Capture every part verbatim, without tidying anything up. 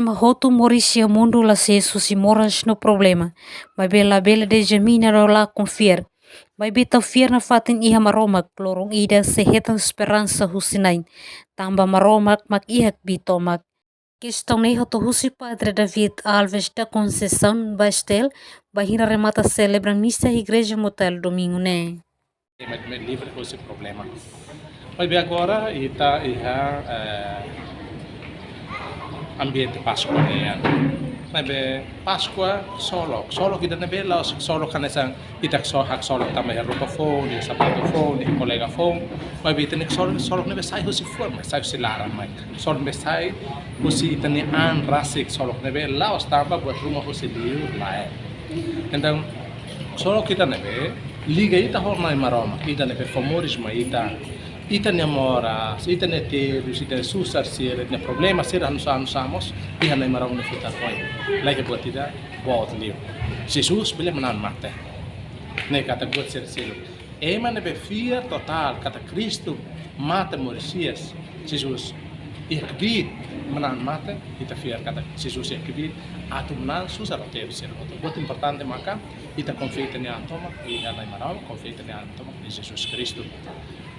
Ema hotu moris iha mundu la sees husi moras no problema, maibé labele dezanima no lakon fiar. Maibé tau fiar nafatin iha Maromak, loron ida sei hetan esperansa husi Na'i. Tanba Maromak mak iha kbiit tomak. Kestaun ne'e hotu husi Padre David Alves da Conceição ba STL, bainhira remata selebra misa iha Igreja Motael domingu ne'e. Ema ne'e livre husi problema. Maibé agora ita iha, eh, ambiente Páskua nian. Maibé Páskua ksolok, ksolok ida ne'ebé la'ós ksolok hanesan ita kso-, haksolok tanba iha roupa foun, iha sapatu foun, iha kolega foun. Maibé ita-nia ksolok, ksolok ne'ebé sai husi fuan, maibé sai husi laran mai. Ksolok ne'ebé sai husi ita-nia an rasik, ksolok ne'ebé la'ós tanba buat ruma husi liur, lae. Entaun, ksolok ida ne'ebé liga ita ho Na'i Maromak, ida ne'ebé fó moris mai ita. Ita-nia moras, ita-nia terus, ita-nia susar sira, ita-nia problema sira, hanu sa, hanu sa mós iha Na'i Maromak nia futar oin. Laiha buat ida boot liu. Jesus bele manán mate. Ne'e katak buat sira seluk. Ema ne'ebé fiar totál katak Kristu mate moris hi'as, Jesus iha kbiit manán mate, ita fiar katak Jesus iha kbiit atu manán susar ho terus sira hotu. Buat importante maka ita konfia ita-nia an tomak iha Na'i Maromak, konfia ita-nia an tomak iha Jesus Kristu.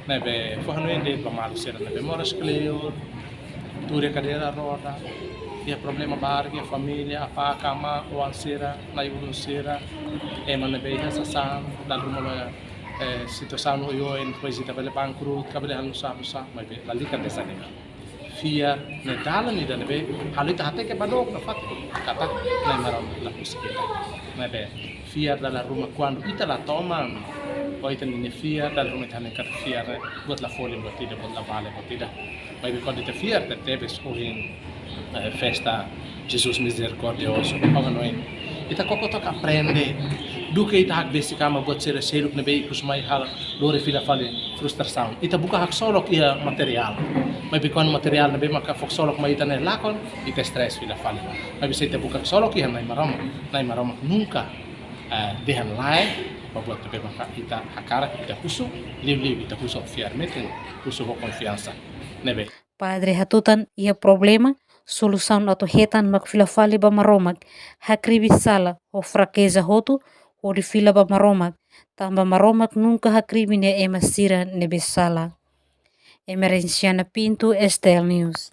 Ne'ebé fó hanoin de'it ba maluk sira ne'ebé moras kleur, tuur iha kadeira roda, iha problema barak iha família, apá ka amá, oan sira, na'i-ulun sira, ema ne'ebé iha sasán, dala ruma ba, eh, situasaun oioin, depois ita bele bangkrut, ka bele halo nusá, nusá, maibé lalika dezanima. Fiar ne'e dalan ida ne'ebé halo ita hateke ba dook nafatin katak Na'i Maromak la husik ita. Ne'ebé fiar dala ruma kuandu ita la toman, ou ita-nia fiar dala ruma ita hanoin katak fiar ne'e buat la folin buat ida, buat la vale buat ida. Maibé kuandu ita fiar tebetebes ohin, eh, festa Jesus Mizerikordiozu, ha'u hanoin, ita koko took aprende. Duké ita hakbesik ama buat sira seluk ne'ebé ikus mai halo lori fila fali frustrasaun. Ita buka haksolok iha materiál. Maibé kuandu materiál ne'ebé maka fó ksolok mai ita ne'e lakon, ita stress fila fali. Maibé se ita buka ksolok iha Na'i Maromak, Na'i Maromak nunka, eh, dehan lae ba buat ne'ebé maka ita hakarak, ita husu, liuliu ita husu fiar metin, husu ho konfiansa. Ne'ebé Padre hatutan iha problema, solusaun atu hetan mak fila fali ba Maromak, hakribi sala ho frakeza hotu, hodi fila ba Maromak, tanba Maromak nunka hakribi nia ema sira ne'ebé sala. Emerenciana Pinto, STL News.